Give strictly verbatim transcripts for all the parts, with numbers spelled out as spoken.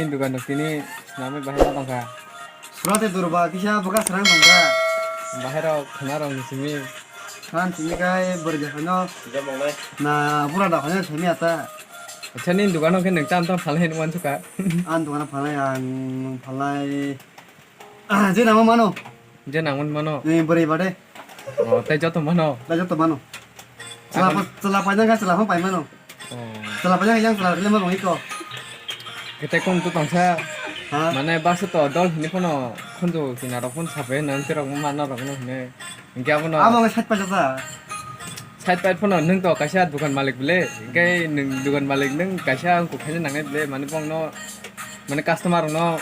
Dukan rok tini swnamwi bahai ma tongkha. Surate durba kisa bwkha srang tongkha. Bahai rok khna rok ni simi. Khan simi kai bwrwi jakhano. Na bura da khana simi ata. Acha nini dukan khe nwng tam tam phalai hinwi uansukha. Ang dukan phalai ang phalai. Ah, je nangma mano. Je nangmani mano. Ni bwrwi bade. Oh, tei joto mano. Tei joto mano. Chwla pa-, chwla paina kha chwla phang pai mano. Oh. Chwla paina yang chwla rwle mano iko. Kete kung tu tongsa. Ha? Mane baksa to dol hini phano khunju tina rok phun sape nang tirok mano rok no hine. Hingke abono. Abo ngai sat paisa ta. Side pai phano nwng to kaisa dukan malik bele. Hingke nwng dukan malik nwng kaisa ang kukhaina nangnai bele. Mane bongno mane customer no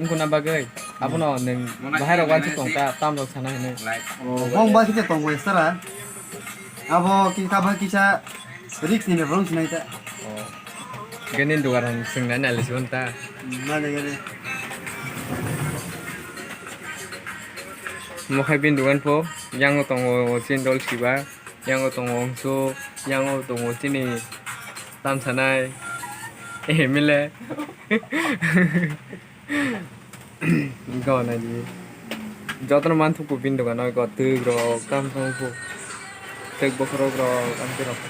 Wngkuna bagwi abono nwng bahai rok uansuk tongkha, tam rok sana hwnwi. Oh, bong ba kisa tong bai sara. Abo ki kaba kisa risk ni bebak sinai ta. Oh. Gani dugar hwn swngnai nai lisi ta. Mane gani. Mokhai bin dugan pho, yango tongo chin dol siba. Yango tongo wngsu, yango tongo chini tamsanai M L A. Go naidi. Jotono manthuku bini dogano go twk rok, tamsong phu. Twk bokhorok rok, amtwi rok.